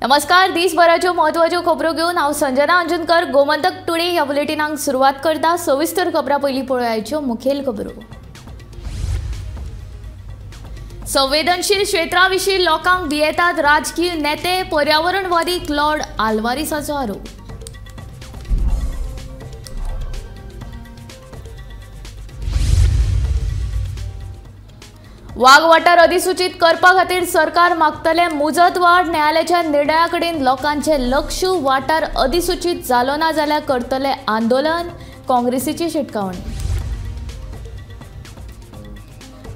नमस्कार, दिसभराच्यो म्हत्वाच्यो खबरो घेवन हांव संजना अंजनकर गोमंतक टुडे ह्या बुलेटिनाक सुरवात करता। सविस्तर खबरां पयलीं पळोवयाच्यो मुखेल खबरो। संवेदनशील क्षेत्रा विशीं लोकांक भियेतात राजकीय नेते, पर्यावरणवादी क्लॉड आल्वारीसाचो आरोप। वाग वाठार अधिसूचित करपा खातीर सरकार मागतले मुजतवाढ, न्यायालयाच्या निर्णया कडेन लोकांचे लक्ष। वाठार अधिसूचित जालो ना जाल्यार करतले आंदोलन, काँग्रेसीची शिटकावणी।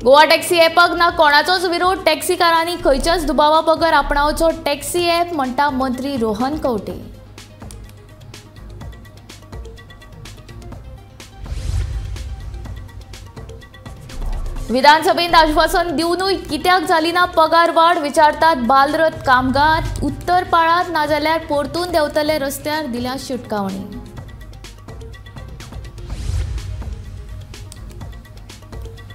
गोवा टॅक्सी ॲपाक ना कोणाचोच विरोध, टॅक्सीकारांनी खंयच्याच दुबावा बगर आपणावचो टॅक्सी ॲप, म्हणटा मंत्री रोहन खंवटे। विधानसभेत आश्वासन दिवनूय कित्याक जाली ना पगार वाड, विचारतात बालरथ कामगार। उत्तर पाळात नाजाल्यार परतून देंवतले रस्त्यार, दिल्या शिटकावणी।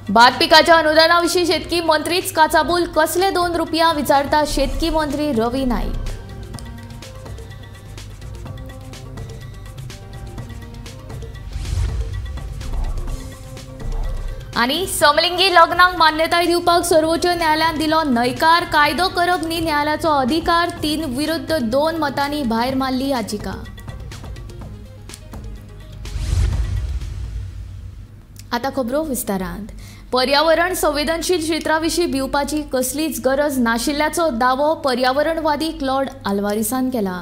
भात पिकाच्या अनुदाना विशीं शेतकी मंत्रीच काचाबूल, कसले 2 रुपया, विचारता शेतकी मंत्री रवी नाईक। आनी समलिंगी लग्नाक मान्यताय दिवपाक सर्वोच्च न्यायालयान दिलो न्हयकार, कायदो करप न्ही न्यायालयाचो अधिकार, 3-2 मतांनी भायर मारली याचिका। आतां खबरो विस्तारांत। पर्यावरण संवेदनशील क्षेत्रा विशीं भिवपाची कसलीच गरज नाशिल्ल्याचो दावो पर्यावरणवादी क्लॉड आल्वारीसान केला।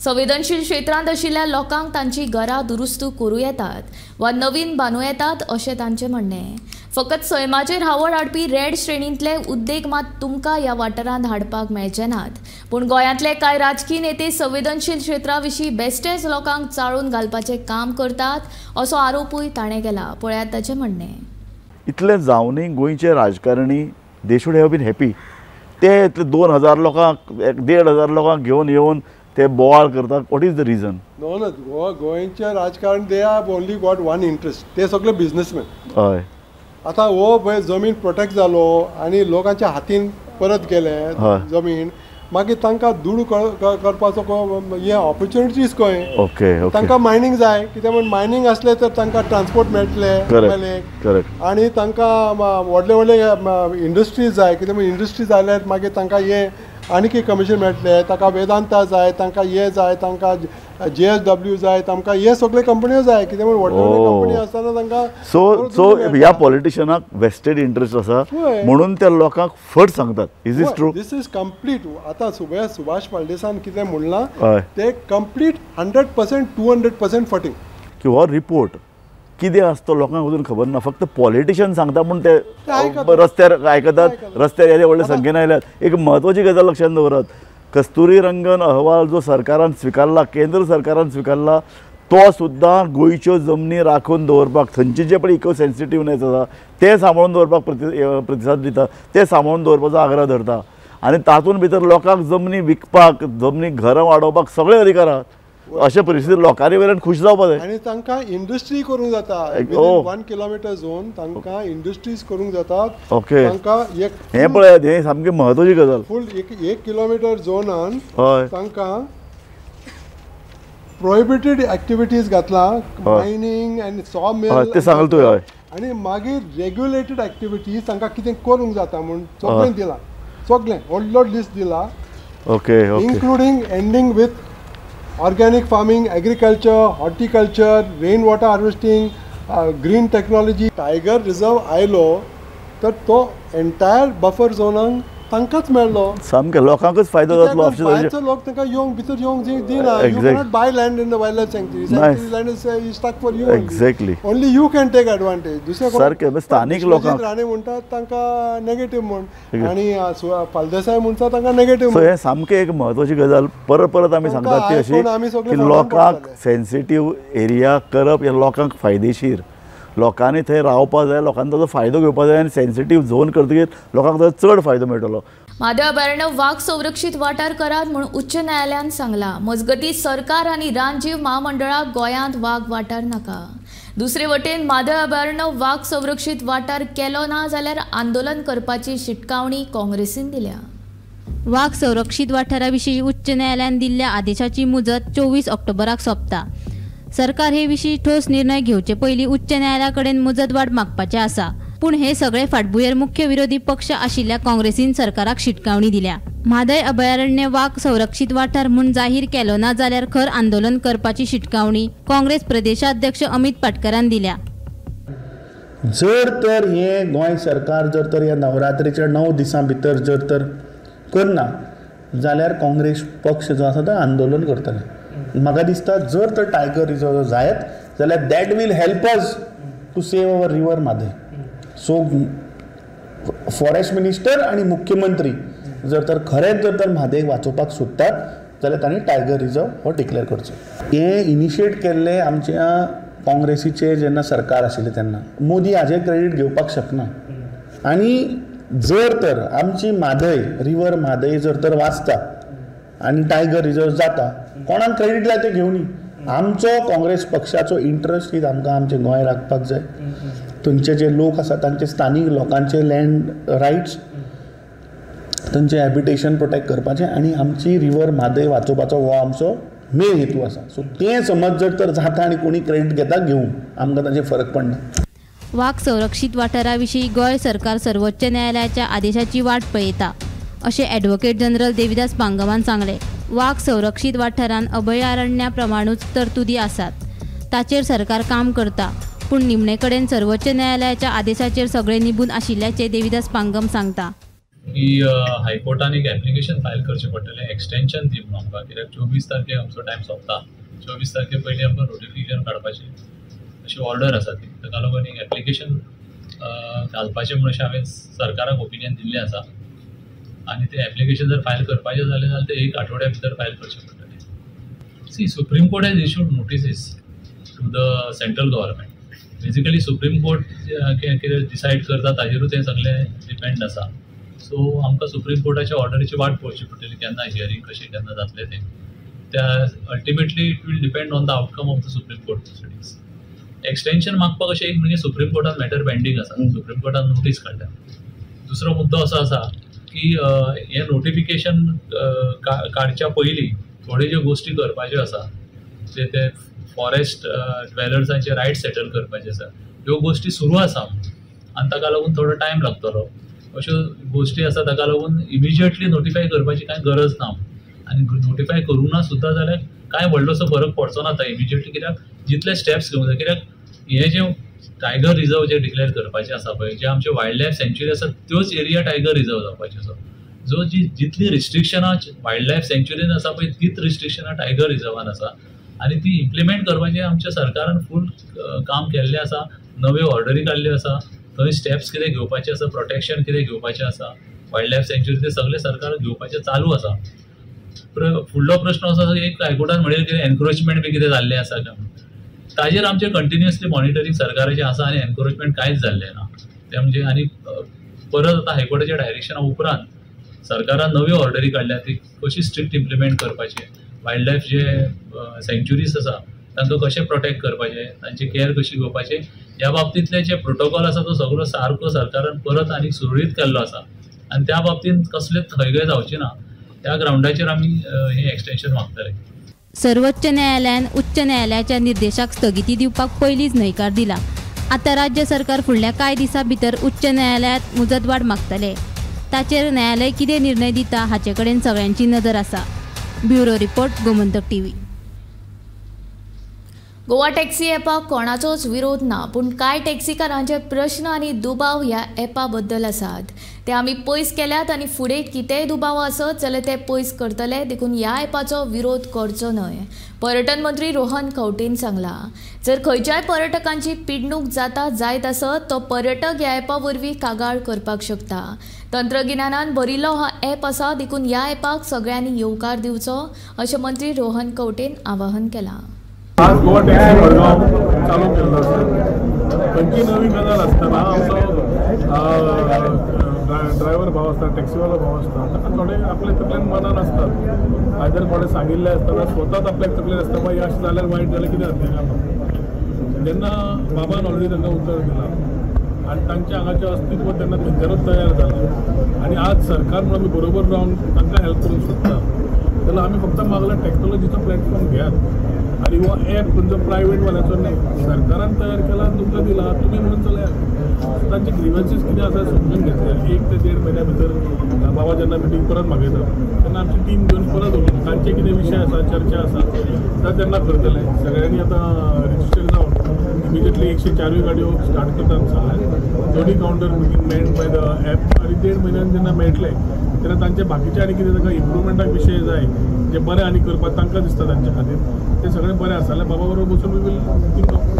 संवेदनशील क्षेत्रांत आशिल्ल्या लोकांक तांची घरां दुरुस्त करूं येतात वा नवीन बांदूं येतात अशें तांचें म्हणणें। फकत सैमाचेर हावळ हाडपी रेड श्रेणींतले उद्देग मात तुमकां ह्या वाठारांत हाडपाक मेळचे नात। पूण गोंयांतले कांय राजकी नेते संवेदनशील क्षेत्रा विशीं बेस्टेच लोकांक चाळून घालपाचें काम करतात असो आरोपूय ताणें केला। पळयात ताचें म्हणणें। इतलें जावनूय गोंयचे राजकारणी they should have been happy. ते इतले 2000 लोकांक, 1500 लोकांक घेवन येवन ते बोवाळ करतात। What is the reason? No no, गोंयचे राजकारण they have only got one interest, ते सगळे बिजनेसमॅन। हय, आतां हो पळय जमीन प्रोटेक्ट जालो आनी लोकांच्या हातीन परत गेले जमीन, मागीर तांकां दुडू करपाचो हे ऑपॉर्च्युनिटीज खंय। ओके, तांकां मायनींग जाय, कित्याक म्हण मायनींग आसलें तर तांकां ट्रान्सपोर्ट मेळटलें, आनी तांकां व्हडले व्हडले इंडस्ट्रीज जाय, कित्याक म्हण इंडस्ट्री जाल्यार मागीर तांकां हे आनी कितें कमिशन मेळटलें, तांकां वेदांता जाय, तांकां हे जाय, तांकां JSW जाय, तांकां हे सगळे कंपन्यो जाय, कित्याक म्हण व्हडले व्हडले कंपनी आसतना तांकां। सो सो ह्या पॉलिटिशनाक वेस्टेड इंट्रस्ट आसा म्हणून त्या लोकांक फट सांगतात। Is is true? This is complete. आतां सुभाष फळदेसान कितें म्हणलां ते कंप्लीट 100% 200% फटींग। की हो रिपोर्ट कितें आसता लोकांक अजून खबर ना, फक्त पॉलिटिशियन सांगता म्हूण ते रस्त्यार आयकतात, रस्त्यार येदे व्हडले संख्येन आयल्यात। एक म्हत्वाची गजाल लक्षांत दवरात, कस्तुरी रंगन अहवाल जो सरकारान स्विकारला, केंद्र सरकारान स्विकारला, तो सुद्दां गोंयच्यो जमनी राखून दवरपाक, थंयचे जे पळय इको सेन्सिटिवनेस आसा तें सांबाळून दवरपाक प्रतिसाद दिता, तें सांबाळून दवरपाचो आग्रह धरता आनी तातूंत भितर लोकांक जमनी विकपाक, जमनी घरां वाडोवपाक सगळे अधिकार आहात। अशे परिस्थितीत लोकांनी वयल्यान खूश जावपाक जाय आनी तांकां इंडस्ट्री करूंक जाता। 1 किलोमिटर झोन तांकां इंडस्ट्रीज करूंक जातात। ओके, तांकां एक हें पळयात, हें सामकी म्हत्वाची गजाल। फूल 1 किलोमिटर झोनान तांकां प्रोहिबिटेड एक्टिविटीज घातला, मायनींग आनी सॉ मिल, तें सांगलें तुवें। हय, आनी मागीर रेग्युलेटेड एक्टिविटीज तांकां कितें करूंक जाता म्हूण सगळें दिलां, सगळें व्हडलो लिस्ट दिला। Okay, including ending with organic farming, agriculture, horticulture, rain water harvesting, green technology. Tiger reserve आयलो तर तो एंटायर बफर झोनाक तांकांच मेळ्ळो, सामकें लोकांकूच फायदो जातलो। भायरचो लोक तांकां येवंक भितर येवंक दिना। You cannot buy land in the wild life sanctuary, sanctuary land is stuck for you. Exactly, only you can take advantage. दुसरे सारकें स्थानीक लोकांक राणे म्हणटात तांकां नेगेटीव म्हूण आनी फळदेसाय म्हणटा तांकां नेगेटीव। सो हें सामकें एक म्हत्वाची गजाल परत परत आमी सांगतात ती अशी की लोकांक सेन्सिटीव एरिया करप हें लोकांक फायदेशीर, लोकांनी थंय रावपाक जाय, लोकांनी ताचो फायदो घेवपाक जाय आनी सेन्सिटीव झोन करतकीर लोकांक ताचो चड फायदो मेळटलो। म्हादय अभयारण्य वाग संरक्षीत वाठार करात म्हूण उच्च न्यायालयान सांगलां। मजगतीं सरकार आनी रानजीव म्हामंडळाक गोंयांत वाग वाठार नाका। दुसरे वटेन म्हादय अभयारण्य वाग संरक्षीत वाठार केलो ना जाल्यार आंदोलन करपाची शिटकावणी काँग्रेसीन दिल्या। वाग संरक्षित वाठारा विशीं उच्च न्यायालयान दिल्ल्या आदेशाची मुजत 24 ऑक्टोबराक सोंपता. सरकार हे विशीं ठोस निर्णय घेवचे पयलीं उच्च न्यायालया कडेन मुजतवाड मागपाचें आसा. पूण हे सगळे फाटभुंयेर मुख्य विरोधी पक्ष आशिल्ल्या काँग्रेसीन सरकाराक शिटकावणी दिल्या. म्हादय अभयारण्य वाग संरक्षित वाठार म्हूण जाहीर केलो ना जाल्यार खर आंदोलन करपाची शिटकावणी काँग्रेस प्रदेशाध्यक्ष अमित पाटकरान दिल्या. जर तर हे गोंय सरकार जर तर ह्या नवरात्रीच्या 9 दिसां भितर जर तर करना जाल्यार काँग्रेस पक्ष जो आसा तो आंदोलन करतले. म्हाका दिसता जर तर टायगर रिजर्व जायत जाल्यार that will help us to save our river Mhadei. So forest minister आनी मुख्यमंत्री जर तर खरेंच जर तर म्हादयक वाचोवपाक सोदतात जाल्यार तांणी टायगर रिजर्व हो डिक्लेअर करचो. हें इनिशिएट केल्लें आमच्या काँग्रेसीचें जेन्ना सरकार आशिल्लें तेन्ना. मोदी हाजें क्रेडीट घेवपाक शकना. आनी जर तर आमची म्हादय रिवर म्हादय जर तर वाचता आनी टायगर रिजर्व जाता कोणाक क्रेडीट लाय तें घेवनी. आमचो काँग्रेस पक्षाचो इंट्रस्ट is आमकां आमचें गोंय राखपाक जाय. थंयचे जे लोक आसा तांचे स्थानीक लोकांचे लँड रायट्स, तांचें हॅबिटेशन प्रोटेक्ट करपाचें आनी आमची रिवर म्हादय वाचोवपाचो हो आमचो मेन हेतू आसा. सो तें समज जर तर जाता आनी कोणी क्रेडीट घेता घेवं, आमकां ताचेर फरक पडना. वाग संरक्षित वाठारा विशीं गोंय सरकार सर्वोच्च न्यायालयाच्या आदेशाची वाट पळयता अशें ॲडव्होकेट जनरल देविदास पांगमान सांगलें. वाग संरक्षित वाठारान अभयारण्या प्रमाणूच तरतुदी आसात, ताचेर सरकार काम करता. पूण निमणे कडेन सर्वोच्च न्यायालयाच्या आदेशाचेर सगळे निबून आशिल्ल्याचें देविदास पांगम सांगता. की हायकोर्टान एक एप्लिकेशन फायल करचें पडटलें एक्सटेंशन दी म्हणून आमकां, कित्याक 24 तारखेक आमचो टायम सोंपता. 24 तारखे पयलीं आमकां नोटिफिकेशन काडपाची अशी ऑर्डर आसा ती, ताका लागून एक एप्लिकेशन घालपाचें म्हणून अशें हांवें सरकाराक ओपिनियन दिल्लें आसा. आनी तें एप्लिकेशन जर फायल करपाचें जालें जाल्यार तें एक आठवड्या भितर फायल करचें पडटलें. See, Supreme Court has issued notices to the central government. Basically Supreme Court कितें डिसायड करता ताजेरूच हें सगळें डिपेंड आसा. सो आमकां सुप्रीम कोर्टाच्या ऑर्डरीची वाट पळोवची पडटली, केन्ना हियरींग कशें केन्ना जातलें तें. त्या ultimately it will depend on the outcome of the Supreme Court proceedings. Extension मागपाक अशें एक म्हणजे सुप्रीम कोर्टान मॅटर पेंडींग आसा, सुप्रीम कोर्टान नोटीस काडल्या. दुसरो मुद्दो असो आसा की हें नोटिफिकेशन काडच्या पयलीं थोड्यो ज्यो गोश्टी करपाच्यो आसा ते ते फॉरेस्ट ड्वेलर्सांचे रायट सेटल करपाचे आसा, ह्यो गोश्टी सुरू आसा आनी ताका लागून थोडो टायम लागतलो. अश्यो गोश्टी आसा ताका लागून इमिजिएटली नोटिफाय करपाची कांय गरज ना. आनी नोटिफाय करूं ना सुद्दां जाल्यार कांय व्हडलोसो फरक पडचो ना आतां इमिजिएटली, कित्याक जितले स्टेप्स घेवंक जाय. कित्याक हें जें टायगर रिजर्व जे डिक्लेअर करपाचें आसा पळय, जे आमचे वायल्ड लायफ सँच्युरी आसा त्योच एरिया टायगर रिजर्व जावपाच्यो आसा. जो जी जितली रिस्ट्रिक्शनां वायल्ड लायफ सँच्युरीन आसा पळय तीच रिस्ट्रिक्शनां टायगर रिजर्वान आसा आनी ती इम्प्लिमेंट करपाचें आमच्या सरकारान फूल काम केल्लें आसा. नव्यो ऑर्डरी काडल्यो आसा, थंय स्टेप्स कितें घेवपाचें आसा, प्रोटेक्शन कितें घेवपाचें आसा वायल्ड लायफ सँच्युरी ते सगळें सरकार घेवपाचें चालू आसा. फुडलो प्रश्न असो आसा एक हायकोर्टान म्हणलें कितें एनक्रोचमेंट बी कितें जाल्लें आसा काय म्हणून, ताजेर आमचें कंटिन्युअसली मॉनिटरींग सरकाराचें आसा आनी एनक्रोचमेंट कांयच जाल्लें ना तें म्हणजे. आनी परत आतां हायकोर्टाच्या डायरेक्शना उपरांत सरकारान नव्यो ऑर्डरी काडल्या ती कशी स्ट्रिक्ट इम्प्लिमेंट करपाची, वायल्ड लायफ जे सँच्युरीज आसा तांकां कशें प्रोटेक्ट करपाचें, तांची केअर कशी घेवपाची, ह्या बाबतींतले जे प्रोटोकॉल आसा तो सगळो सारको सरकारान परत आनी सुरळीत केल्लो आसा आनी त्या बाबतींत कसलेच खयगय जावची ना त्या ग्रावंडाचेर आमी हें एक्सटेंशन मागतले. सर्वोच्च न्यायालयान उच्च न्यायालयाच्या निर्देशाक स्थगिती दिवपाक पयलींच न्हयकार दिला. आतां राज्य सरकार फुडल्या कांय दिसां भितर उच्च न्यायालयांत मुजतवाड मागतले. ताचेर न्यायालय कितें निर्णय दिता हाचे कडेन सगळ्यांची नदर आसा. Bureau report, Gomantak TV. Goa taxi ॲपाक कोणाचोच विरोध ना, पूण कांय टॅक्सीकारांचे प्रश्न आनी दुबाव ह्या ॲपा बद्दल आसात. ते आमी पयस केल्यात आनी फुडें कितेंय दुबाव आसत जाल्यार ते पयस करतले, देखून ह्या ॲपाचो विरोध करचो न्हय, पर्यटन मंत्री रोहन खंवटेन सांगलां. जर खंयच्याय पर्यटकांची पिडणूक जाता जायत आसत तो पर्यटक ह्या ॲपा वरवीं कागाळ करपाक शकता. तंत्रगिन्यानान भरिल्लो हो ॲप आसा, देखून ह्या ॲपाक सगळ्यांनी येवकार दिवचो अशें मंत्री रोहन खंवटेन आवाहन केलां. आज गोवा टॅक्सी मडगांव चालू केल्लो आसा. खंयची नवी गजाल आसतना आमचो ड्रायव्हर भाव आसता, टॅक्सीवालो भाव आसता, ताका थोडे आपले तकलेन मनान आसतात, आयदर कोणें सांगिल्लें आसतना स्वताच आपल्याक तकलेन आसता बाबा हें अशें जाल्यार वायट जाल्यार कितें जातलें काय म्हणून. तेन्ना बाबान ऑलरेडी तांकां उतर दिलां आनी तांचें हांगाचें अस्तित्व तेन्ना थंयच्यानूच तयार जालां आनी आज सरकार म्हणून आमी बरोबर रावन तांकां हेल्प करूंक सोदता. जाल्यार आमी फक्त मागला टॅक्नोलॉजीचो प्लॅटफॉर्म घेयात आनी हो एप खंयचो प्रायवेट वाल्याचो न्हय, सरकारान तयार केला आनी तुमकां दिला, तुमी म्हणून चलयात. तांचे ग्रिवन्सीस कितें आसा समजून घेतले. 1 ते 1.5 म्हयन्या भितर बाबा जेन्ना मिटींग परत मागयता तेन्ना आमची टीम घेवन परत वचून तांचे कितें विशय आसा, चर्चा आसा तर तेन्ना करतले. सगळ्यांनी आतां रजिस्टर जावन इमिजिएटली 104 गाडयो स्टार्ट करता आमी सांगलें. दोनूय counter meeting manned by the app आनी 1.5 म्हयन्यान जेन्ना मेळटले तेन्ना तांचे बाकीचे आनी कितें तांकां इम्प्रुवमेंटाक विशय जाय जे बरें आनी करपाक तांकां दिसता तांचे खातीर ते सगळें बरें आसा जाल्यार बाबा बरोबर बसून we will think of.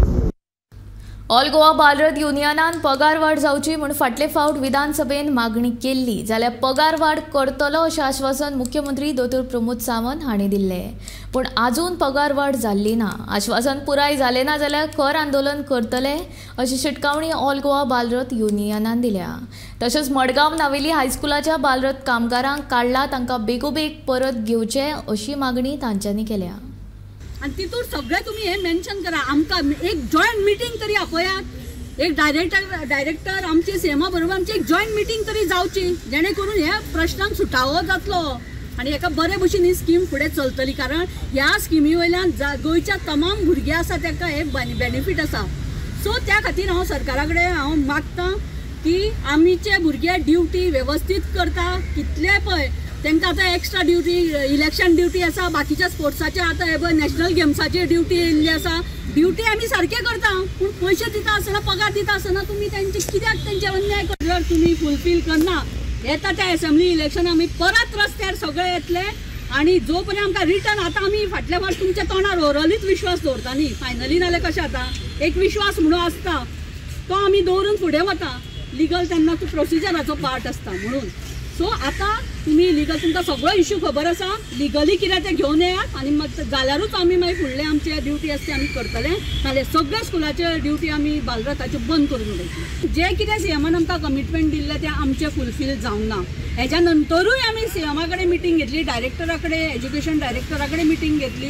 All Goa Balrath युनियनान पगार वाड जावची म्हूण फाटले फावट विधानसभेन मागणी केल्ली, जाल्यार पगार वाड करतलो अशें आश्वासन मुख्यमंत्री दोतोर प्रमोद सावंत हांणी दिल्लें. पूण आजून पगार वाड जाल्ली ना. आश्वासन पुराय जालें ना जाल्यार खर आंदोलन करतले अशी शिटकावणी ऑल गोवा बालरथ युनियनान दिल्या. तशेंच मडगांव नावेली हायस्कुलाच्या बालरथ कामगारांक काडला तांकां बेगोबेग परत घेवचे अशी मागणी तांच्यांनी केल्या. आनी तितूर सगळें तुमी हें मेन्शन करा. आमकां एक जॉयंट मिटींग तरी आपयात, एक डायरेक्टर आमचे सीएमा बरोबर आमची एक जॉयंट मिटींग तरी जावची, जेणे करून ह्या प्रश्नांक सुटावो जातलो आनी एका बरे भशेन ही स्कीम फुडें चलतली. कारण ह्या स्किमी वयल्यान गोंयच्या तमाम भुरगे आसा तांकां हे बेनिफीट आसा. सो त्या खातीर हांव सरकारा कडेन हांव मागता की आमचे भुरगे ड्युटी वेवस्थीत करता, कितले पळय तांकां आतां एक्स्ट्रा ड्युटी, इलेक्शन ड्युटी आसा, बाकीच्या स्पोर्ट्साचे आतां हे पळय नॅशनल गेम्साची ड्युटी येयल्ली आसा. ड्युटी आमी सारके करता पूण पयशे दिता आसतना, पगार दिता आसतना तुमी तेंचे कित्याक तेंचे अन्याय जर तुमी फुलफील करना येता त्या एसेंब्ली इलेक्शन आमी परत रस्त्यार सगळे येतले आनी जो पर्यंत आमकां रिटर्न आतां आमी फाटल्या फावट तुमच्या तोंडार ओरलीच विश्वास दवरता न्ही, फायनली नाल्यार कशें जाता एक विश्वास म्हणून आसता तो आमी दवरून फुडें वता. लिगल तेन्ना तो प्रोसिजराचो पार्ट आसता म्हणून. सो आतां तुमी लिगल तुमकां सगळो इश्यू खबर आसा, लिगली कितें तें घेवन येयात आनी जाल्यारूच आमी मागीर फुडले आमचे ड्युटी आसा ते आमी करतले, नाल्यार सगळ्या स्कुलाचे ड्युटी आमी बालरथाच्यो बंद करून उडयतले. जें कितें सीएमान आमकां कमिटमेंट दिल्लें तें आमचें फुलफील जावंक ना. हेज्या नंतरूय आमी सीएमा कडेन मिटींग घेतली, डायरेक्टरा कडेन, एज्युकेशन डायरेक्टरा कडेन मिटींग घेतली.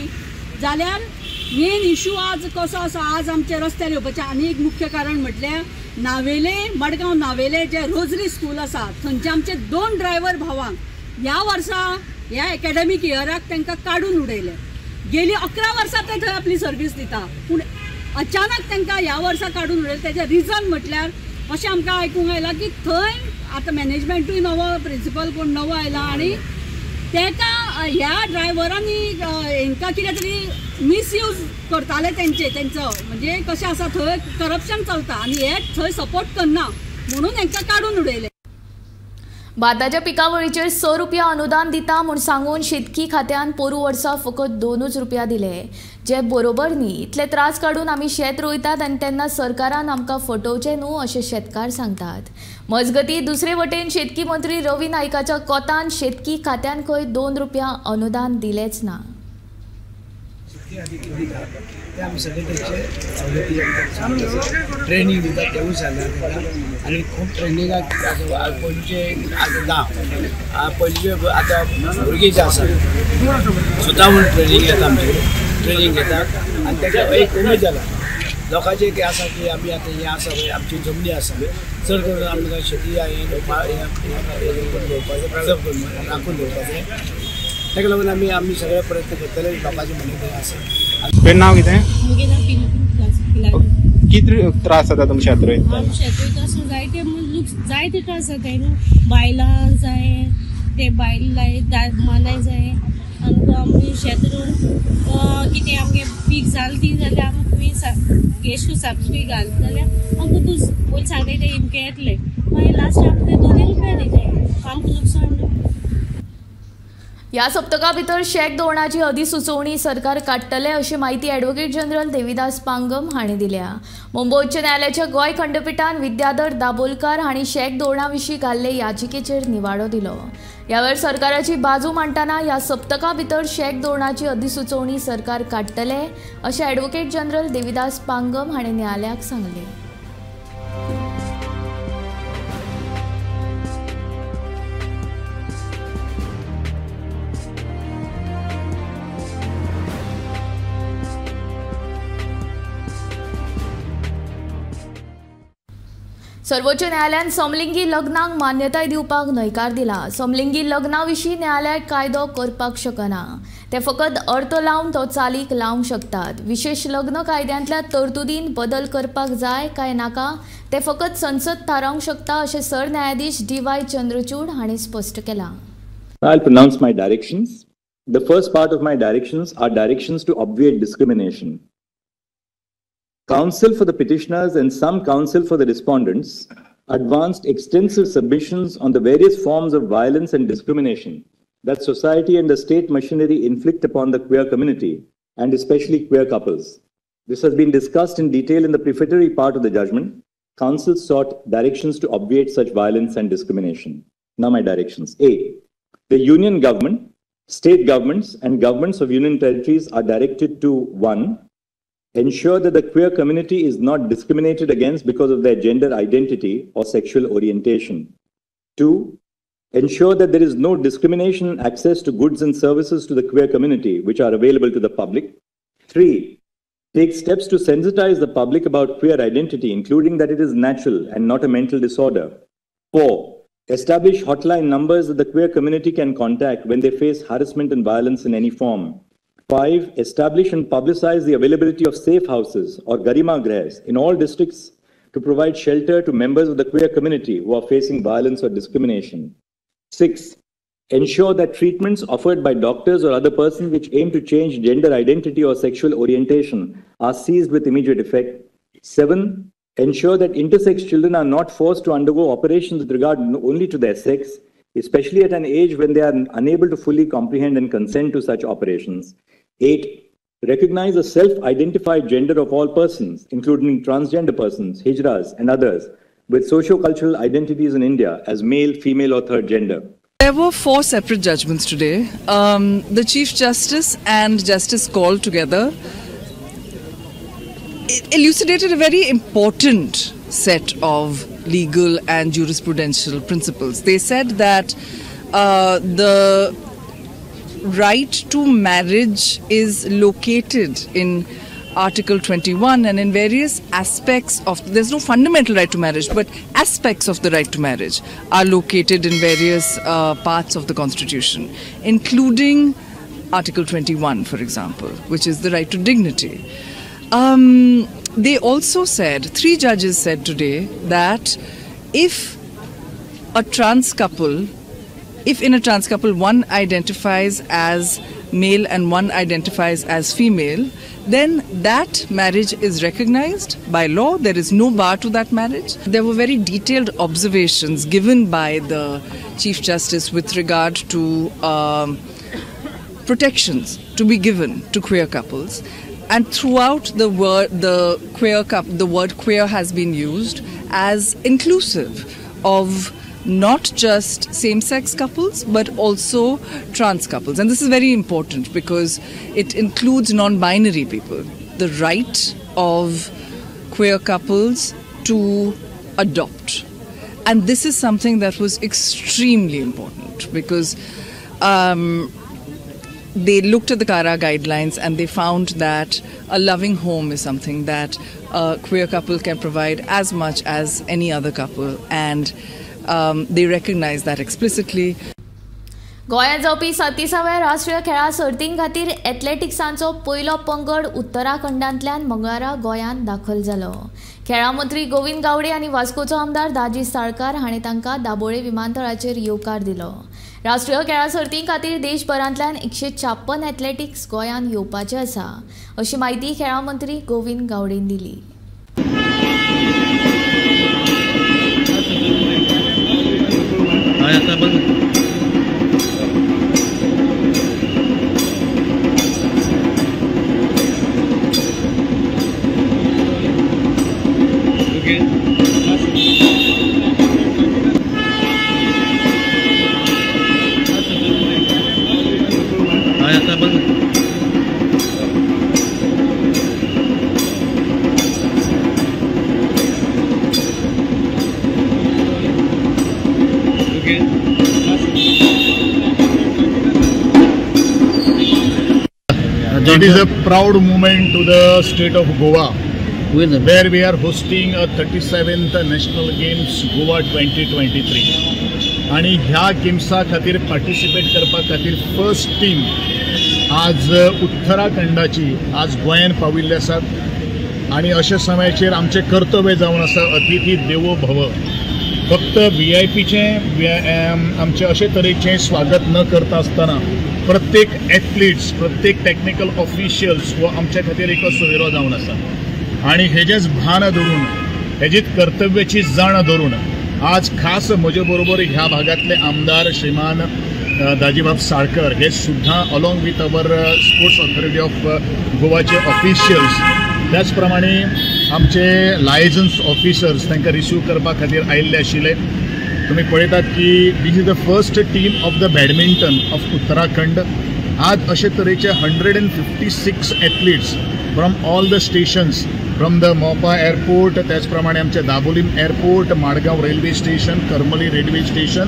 जाल्यार मेन इश्यू आज कसो आसा, आज आमचे रस्त्यार येवपाचें आनी एक मुख्य कारण म्हटल्यार नावेले, मडगांव नावेले जे रोजरी स्कूल आसा थंयचे आमचे 2 ड्रायव्हर भावांक ह्या वर्सा ह्या एकेडमीक इयराक तांकां काडून उडयले. गेली 11 वर्सां ते थंय आपली सर्वीस दिता पूण अचानक तांकां ह्या वर्सा काडून उडयले. तेजें रिजन म्हटल्यार अशें आमकां आयकूंक आयलां की थंय आतां मॅनेजमेंटूय नवो प्रिंसिपल कोण नवो आयला आनी तेका ह्या ड्रायव्हरांनी हेंकां कितें तरी मिसयूज करताले तेंचो, म्हणजे कशें आसा थंय करप्शन चलता आनी हे थंय सपोर्ट करना म्हणून हेंकां काडून उडयले. भाताच्या पिकावळीचेर 100 रुपया अनुदान दिता म्हूण सांगून शेतकी खात्यान पोरू वर्सा फकत 2 रुपया दिले, जे बरोबर न्ही. इतले त्रास काडून आमी शेत रोयतात आनी तेन्ना सरकारान आमकां फटोवचें न्हू अशें शेतकार सांगतात. मजगती दुसरे वटेन शेतकी मंत्री रवी नायकाच्या कोतान शेतकी खात्यान खंय 2 रुपया अनुदान दिलेच ना. ते आमी सगळे तेंचे सवलती ट्रेनींग दितात तेवूय सांगला तांकां आनी खूब ट्रेनिंगाक पयलींचे आतां ना, पयलींचे आतां भुरगीं जे आसा स्वता म्हूण ट्रेनींग घेता, आमचे ट्रेनींग घेतात आनी ताका एक उमेद जाला लोकांचें एक आसा की आमी आतां हें आसा पळय आमची जमनी आसा चड करून आमकां शेती हें दवरपाचें, प्रिजर्व करून राखून दवरपाचें. ताका लागून आमी आमी सगळे प्रयत्न करतले लोकांचे म्हणणें आसा. तुजें नांव कितें? कितें त्रास जाता तुमच्या शेत रोयता? शेत रोयता आसतना जायते जायते त्रास जाताय न्हू, बायलां जाय ते बायल जाय मानाय जाय आनी आमी शेत रोवन कितें आमगे पीक जालें ती जाल्यार आमकां गॅस सबसिडी घालता जाल्यार आमकां तूं पयलीं सांगताय ते इमके येतले, मागीर लास्ट आमकां ते 2 रुपया दिताय, आमकां लुकसाण. ह्या सप्तका भितर शॅक धोरणाची अधिसुचोवणी सरकार काडटले अशी म्हायती ॲडव्होकेट जनरल देविदास पांगम हांणी दिल्या. मुंबय उच्च न्यायालयाच्या गोंय खंडपिठान विद्याधर दाबोलकार हांणी शॅक धोरणा विशीं घाल्ले याचिकेचेर निवाडो दिलो. ह्या वेळार सरकाराची बाजू मांडटना ह्या सप्तका भितर शॅक धोरणाची अधिसुचोवणी सरकार काडटले अशें ॲडव्होकेट जनरल देविदास पांगम हांणी न्यायालयाक सांगलें. सर्वोच्च न्यायालयान समलिंगी लग्नाक मान्यताय दिवपाक न्हयकार दिला. समलिंगी लग्ना विशीं न्यायालय कायदो करपाक शकना, ते फकत अर्थ लावन तो चालीक लावंक शकतात. विशेष लग्न कायद्यांतल्या तरतुदीन बदल करपाक जाय काय नाका ते फकत संसद थारावंक शकता अशें सरन्यायाधीश डी.वाय. चंद्रचूड हांणी स्पश्ट केलां. I'll pronounce my directions. The first part of my directions are directions to obviate discrimination. Counsel for the petitioners and some counsel for the respondents advanced extensive submissions on the various forms of violence and discrimination that society and the state machinery inflict upon the queer community and especially queer couples. This has been discussed in detail in the prefatory part of the judgment. Counsel sought directions to obviate such violence and discrimination. Now my directions. A. The union government, state governments and governments of union territories are directed to 1. Ensure that the queer community is not discriminated against because of their gender identity or sexual orientation. 2. Ensure that there is no discrimination in access to goods and services to the queer community which are available to the public. 3. Take steps to sensitize the public about queer identity, including that it is natural and not a mental disorder. 4. Establish hotline numbers that the queer community can contact when they face harassment and violence in any form. 5. Establish and publicize the availability of safe houses or Garima Grahs in all districts to provide shelter to members of the queer community who are facing violence or discrimination. 6. Ensure that treatments offered by doctors or other persons which aim to change gender identity or sexual orientation are seized with immediate effect. 7. Ensure that intersex children are not forced to undergo operations with regard only to their sex, especially at an age when they are unable to fully comprehend and consent to such operations. 8. Recognize the self-identified gender of all persons, including transgender persons, hijras, and others, with socio-cultural identities in India as male, female, or third gender. There were 4 separate judgments today. The Chief Justice and Justice Kaul together elucidated a very important set of legal and jurisprudential principles. They said that the right to marriage is located in Article 21 and in various aspects of, there's no fundamental right to marriage, but aspects of the right to marriage are located in various parts of the Constitution, including Article 21, for example, which is the right to dignity. They also said, 3 judges said today, that if a trans couple, if in a trans couple one identifies as male and one identifies as female, then that marriage is recognized by law. There is no bar to that marriage. There were very detailed observations given by the Chief Justice with regard to protections to be given to queer couples. And throughout the word, the word queer has been used as inclusive of not just same-sex couples, but also trans couples. And this is very important because it includes non-binary people. The right of queer couples to adopt. And this is something that was extremely important because they looked at the CARA guidelines and they found that a loving home is something that a queer couple can provide as much as any other couple, and they recognize that explicitly. गोंयांत जावपी 37व्या राष्ट्रीय खेळां सर्तीं खातीर एथलेटिक्सांचो पयलो पंगड उत्तराखंडांतल्यान मंगळारा गोंयांत दाखल जालो. खेळां मंत्री गोविंद गावडे आनी वास्कोचो आमदार दाजी साळकार हांणी तांकां दाबोळे विमानतळाचेर येवकार दिलो. राष्ट्रीय खेळां सर्तीं खातीर देशभरांतल्यान 156 एथलेटिक्स गोंयांत येवपाचे आसा अशी म्हायती खेळां मंत्री गोविंद गावडेन दिली. It is a proud moment to the state of Goa. where we are hosting a 37th National Games Goa 2023. आणि ह्या गेम्सा खातीर पार्टिसिपेट करपा खातीर फर्स्ट टीम आज उत्तराखंडाची आज गोंयान पाविल्ले आसात आनी अशा समयाचेर आमचें कर्तव्य जावन आसा अतिथी देवो भव. फक्त व्हीआयपीचें आमचें अशे तरेचें स्वागत न करता आसतना प्रत्येक एथलिट्स, प्रत्येक टॅक्निकल ऑफिशियल्स हो आमच्या खातीर एक सोयरो जावन आसा आनी हेजेच भान धरून, हेजीच कर्तव्याची जाण धरून आज खास म्हजे बरोबर ह्या भागांतले आमदार श्रीमान दाजीबाब साळकर हे सुद्दां along with our sports authority of गोवाचे ऑफिशियल्स, त्याच प्रमाणे आमचे लायजन्स ऑफिसर्स तांकां रिसीव करपा खातीर आयिल्ले आशिल्ले. तुमी पळयतात की this is the first team of the badminton of Uttarakhand. आज अशे तरेचे 156 athletes from all the stations, from the Mopa airport, त्याच प्रमाणे आमचे Dabolim airport, Madgaon railway station, Karmali railway station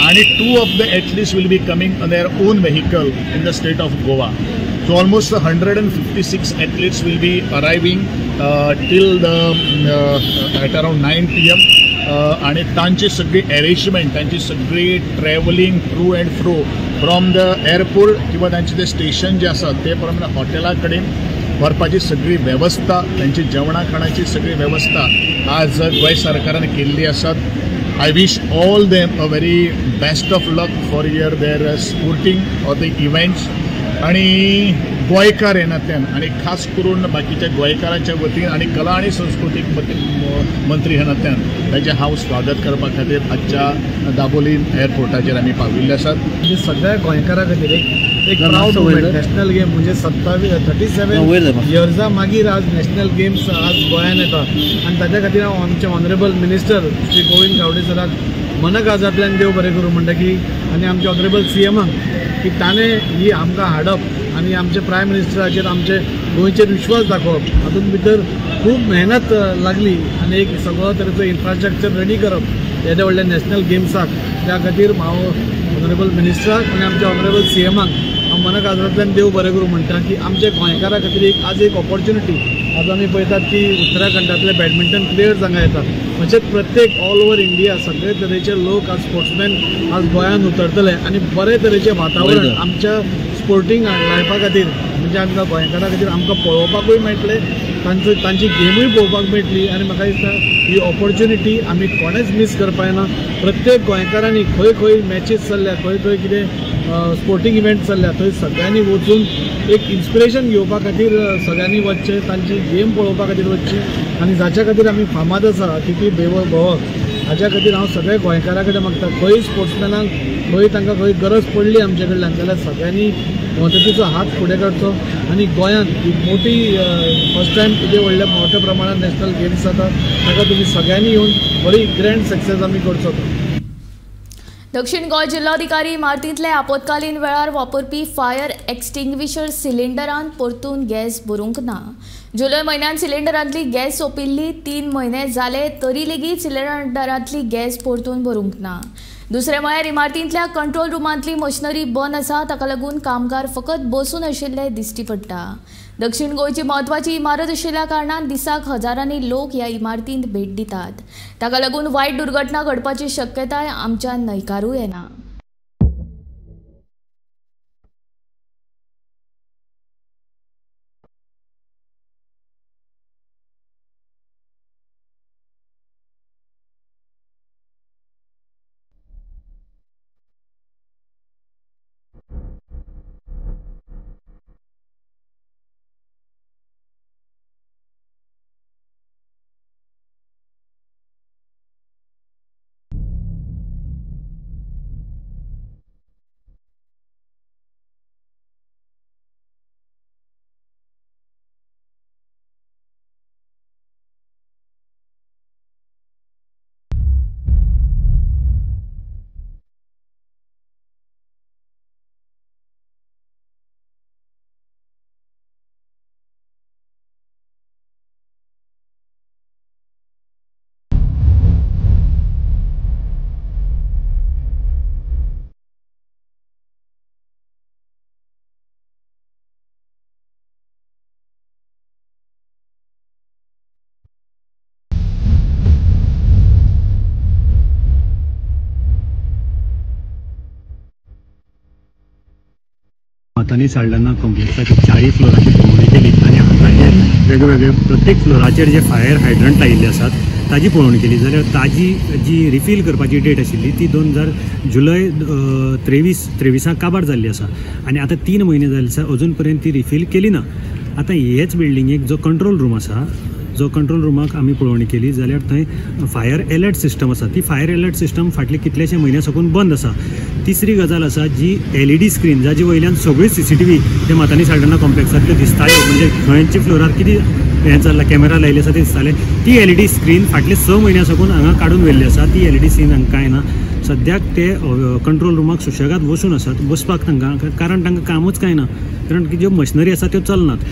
आनी 2 of the athletes will be coming on their own vehicle in the state of Goa. So almost 156 athletes will be arriving till the at around 9 PM आणि तांची सगळी arrangement, तांची सगळी travelling through and fro from the airport किंवा तांचे ते station जे आसा ते प्रमाणे हॉटेला कडेन व्हरपाची सगळी वेवस्था, तांची जेवणा खाणाची सगळी वेवस्था आज गोंय सरकारान केल्ली आसात. I wish all them a very best of luck for your their sporting or the events. आणि गोंयकार ह्या नात्यान आनी खास करून बाकीच्या गोंयकारांच्या वतीन आनी कला आनी संस्कृतीक मंत्री ह्या नात्यान तांचें हांव स्वागत करपा खातीर आजच्या दाबोलीम एअरपोर्टाचेर आमी पाविल्ले आसात. म्हणजे सगळ्या गोंयकारां खातीर एक प्रावड मुवमेंट नॅशनल गेम म्हणजे 37 इयर्सां मागीर आज नॅशनल गेम्स आज गोंयान येता आनी ताच्या खातीर हांव आमचे ऑनरेबल मिनिस्टर श्री गोविंद गावडे सराक मनकाळजांतल्यान देव बरें करूं म्हणटा की आनी आमचे ऑनरेबल सीएमाक की ताणें ही आमकां हाडप आनी आमचे प्रायम मिनिस्टराचेर आमचे गोंयचेर विश्वास दाखोवप हातूंत भितर खूब मेहनत लागली आनी एक सगळो तरेचो इन्फ्रास्ट्रक्चर रेडी करप येद्या व्हडल्या नॅशनल गेम्साक. त्या खातीर हांव ऑनरेबल मिनिस्टराक आनी आमच्या ऑनरेबल सीएमाक हांव मनकाळजांतल्यान देव बरें करूं म्हणटा की आमच्या गोंयकारां खातीर एक आज एक ऑपॉर्च्युनिटी. आज आमी पळयतात की उत्तराखंडांतले बॅडमिंटन प्लेयर्स हांगा येतात, म्हणजेच प्रत्येक ऑल ओवर इंडिया सगळे तरेचे लोक आज स्पोर्ट्समॅन आज गोंयांत उतरतले आनी बरे तरेचें वातावरण आमच्या स्पोर्टींग लायफा खातीर म्हणजे आमकां गोंयकारां खातीर आमकां पळोवपाकूय मेळटलें, तांची गेमूय पळोवपाक मेळटली आनी म्हाका दिसता ही ऑपॉर्च्युनिटी आमी कोणेच मीस करपा जायना. प्रत्येक गोंयकारांनी खंय खंय मॅचीस चल्ल्या, खंय खंय कितें स्पोर्टींग इव्हेंट चल्ल्या थंय सगळ्यांनी वचून एक इन्स्पिरेशन घेवपा खातीर सगळ्यांनी वचचें, तांची गेम पळोवपा खातीर वचची आनी जाच्या खातीर आमी फामाद आसा तितली बेव भोंवप हाच्या खातीर हांव सगळ्या गोंयकारां कडेन मागता खंय स्पोर्ट्समॅनाक खंय तांकां खंय गरज पडली आमचे कडल्यान जाल्यार सगळ्यांनी मदतीचो हात फुडें काडचो आनी गोंयांत ही मोठी फर्स्ट टायम इतले व्हडल्या मोठ्या प्रमाणात नॅशनल गेम्स जाता ताका तुमी सगळ्यांनी येवन बरी ग्रँड सक्सेस आमी करचो. दक्षिण गोंय जिल्लोधिकारी इमारतींतले आपत्कालीन वेळार वापरपी फायर एक्सटिंग्विशर सिलिंडरान परतून गॅस भरूंक ना. जुलय म्हयन्यान सिलिंडरांतली गॅस सोंपिल्ली 3 म्हयने जाले तरी लेगीत सिलिंडरांतली गॅस परतून भरूंक ना. दुसरें म्हळ्यार इमारतींतल्या कंट्रोल रुमांतली मशिनरी बंद आसा, ताका लागून कामगार फकत बसून आशिल्ले दिश्टी पडटा. दक्षिण गोंयची म्हत्वाची इमारत आशिल्ल्या कारणान दिसाक हजारांनी लोक ह्या इमारतींत भेट दितात, ताका लागून वायट दुर्घटना घडपाची शक्यताय आमच्यान न्हयकारूं येना. मातानी साल्डाना कॉम्प्लेक्साची चारय फ्लोराची पळोवणी केली आनी हांगा वेगवेगळे प्रत्येक फ्लोराचेर जे फायर हायड्रंट लायिल्ले आसात ताजी पळोवणी केली. जाल्यार ताजी जी रिफील करपाची डेट आशिल्ली ती 2000 जुलय 23 काबार जाल्ली आसा आनी आतां 3 म्हयने जाले आसा अजून पर्यंत ती रिफील केली ना. आतां हेच बिल्डिंगेक जो कंट्रोल रूम आसा, जो कंट्रोल रुमाक आमी पळोवणी केली जाल्यार थंय फायर एलर्ट सिस्टम आसा, ती फायर एलर्ट सिस्टम फाटले कितलेशे म्हयन्या साकून बंद आसा. तिसरी गजाल आसा जी LED screen जाजे वयल्यान सगळी CCTV ते मातानी साल्डाना कॉम्प्लेक्सांतल्यो दिसताल्यो, म्हणजे खंयच्या फ्लोरार कितें हें चल्लां कॅमेरा लायिल्ले आसा ते दिसताले. ती LED screen फाटले 6 म्हयन्या साकून हांगा काडून व्हेल्ली आसा, ती LED screen हांगा कांय ना. सद्याक ते कंट्रोल रुमाक सुशेगाद बसून आसात, बसपाक तांकां, कारण तांकां कामूच कांय ना, कारण ज्यो मशिनरी आसा त्यो चलनात.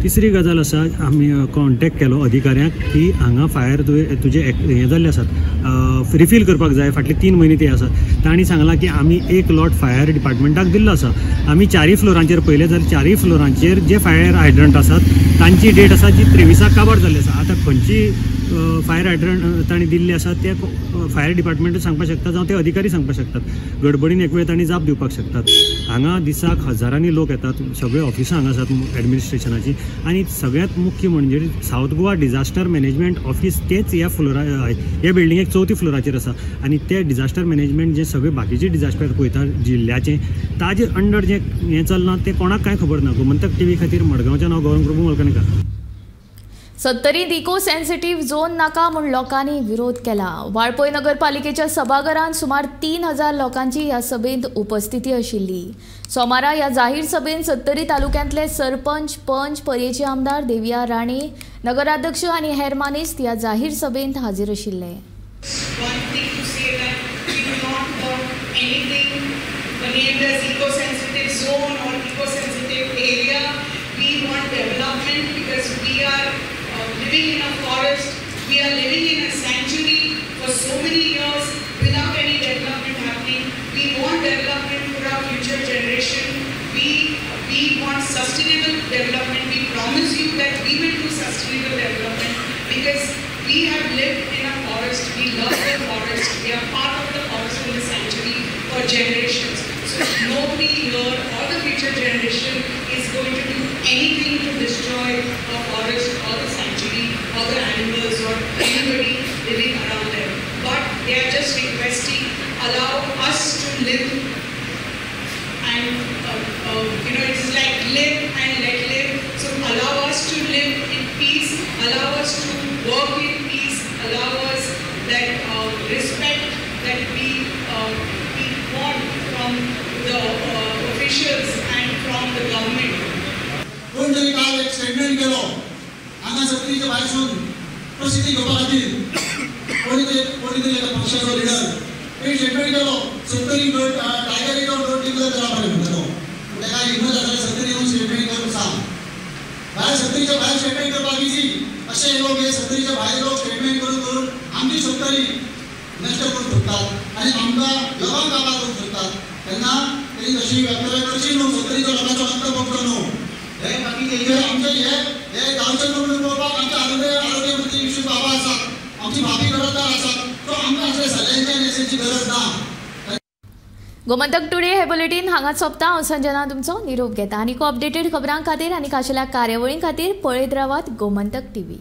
तिसरी गजाल आसा, आमी कॉन्टेक्ट केलो अधिकाऱ्यांक की हांगा फायर तुजे हें जाल्ले आसात रिफील करपाक जाय, फाटले 3 म्हयने ते आसात. तांणी सांगलां की आमी 1 लॉट फायर डिपार्टमेंटाक दिल्लो आसा, आमी 4 फ्लोरांचेर पळयलें जाल्यार 4 फ्लोरांचेर जे फायर हायड्रंट आसात तांची डेट आसा जी 23 काबार जाल्ली आसा. आतां खंयची फायर हायड्रंट तांणी दिल्ले आसा ते फायर डिपार्टमेंट सांगपाक शकता जावं ते अधिकारी सांगपाक शकतात, गडबडीन एक वेळ तांणी जाप दिवपाक शकतात. हांगा दिसाक हजारांनी लोक येतात, सगळे ऑफिसां हांगा आसात एडमिनिस्ट्रेशनाची, आनी सगळ्यांत मुख्य म्हणजे South Goa disaster management office तेच ह्या फ्लोरा ह्या बिल्डिंगेक 4थ्या फ्लोराचेर आसा आनी ते डिजास्टर मॅनेजमेंट जे सगळे बाकीचे डिजास्टर पळयता जिल्ल्याचे ताजे अंडर जे हें चल्लां तें कोणाक कांय खबर ना. गोमंतक टीव्ही खातीर मडगांवच्यान हांव गौरव प्रभू मलकणकार. सत्तरींत इको सेन्सिटीव झोन नाका म्हूण लोकांनी विरोध केला. वाळपय नगरपालिकेच्या सभाघरांत सुमार 3000 लोकांची ह्या सभेंत उपस्थिती आशिल्ली. सोमारा ह्या जाहीर सभेंत सत्तरी तालुक्यांतले सरपंच, पंच, पर्येचे आमदार देविया राणे, नगराध्यक्ष आनी हेर मानेस्त ह्या जाहीर सभेंत हाजीर आशिल्ले. Living in a forest, we are living in a sanctuary for so many years without any development happening. We want development for our future generation. We want sustainable development. We promise you that we will do sustainable development because we have lived in a forest. We love the forest. We are part of the forest and the sanctuary for generations. So nobody here or the future generation is going to do anything to destroy a forest or the sanctuary or the animals or anybody living around them. But they are just requesting, allow us to live and, you know, it's like live and let live. So allow us to live in peace, allow us to work in peace, allow us that respect that we want from the officials and from the government. कोण तरी काल एक statement केलो हांगा सत्तरीच्या भायरसून प्रसिद्धी घेवपा खातीर कोणी तरी एका पक्षाचो लिडर एक स्टेटमेंट केलो सत्तरी टायगर रिजर्व डिक्लेअर करा बरें म्हणटा तो. ताका हिंमत आसल्यार सत्तरी येवन स्टेटमेंट करून सांग. भायर सत्तरीच्या भायर स्टेटमेंट करपाक इजी, अशे लोक हे सत्तरीच्या भायर लोक स्टेटमेंट करून करून आमची सत्तरी नश्ट करूंक सोदतात आनी आमकां लोकांक काबार करूंक सोदतात. तेन्ना तेणी तशी वक्तव्य करची न्हू, सत्तरीच्या लोकांचो अंत पडचो न्हू. हे बाकीचे आमचे हे हे गांवचे लोक म्हणून पळोवपाक आमचे आरोग्य मंत्री विष्णू बाबा आसात, आमची भाभी घरादार आसात, सो आमकां असले सल्ल्यांची आनी अशांची गरज ना. गोमंतक टुडे हे बुलेटीन हांगाच सोंपता. हांव संजना तुमचो निरोप घेता. आनी अपडेटेड खबरां खातीर आनी खाशेल्या कार्यावळीं खातीर पळयत रावात गोमंतक टीव्ही.